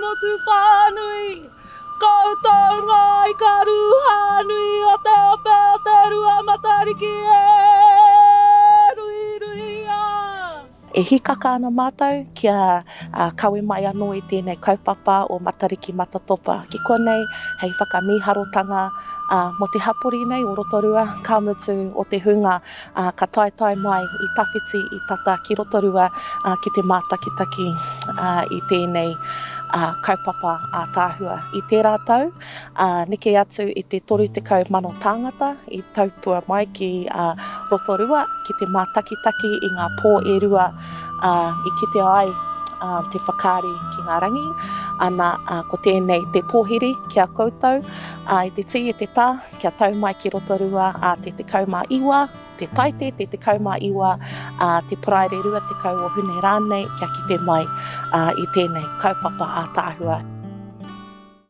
motu whānui, koutou ngā ika ruhanui o te ope o Te Ruamatariki e ruiruia. E hīkaka ana mātou kia kawe mai anō i tēnei kaupapa o Matariki Matatopa ki konei hei whakamīharotanga mō te hapori nei o Rotorua, ka mutu o te hunga ka taetae mai i tawhiti, i tata ki Rotorua ki te mātakitaki i tēnei kaupapa ātaahua. I tērā tau, neke atu i te 30,000 tāngata i taupua mai ki Rotorua ki te mātakitaki i ngā pō e rua i kitea ai te whakaari ki ngā rangi. Ana, ko tēnei te pōhiri ki a koutou i te tī, i te tā, kia tau mai ki Rotorua ā te 19, te Taite, te 19, ā te Paraire 20 o Hune rānei kia kite mai i tēnei kaupapa ātaahua.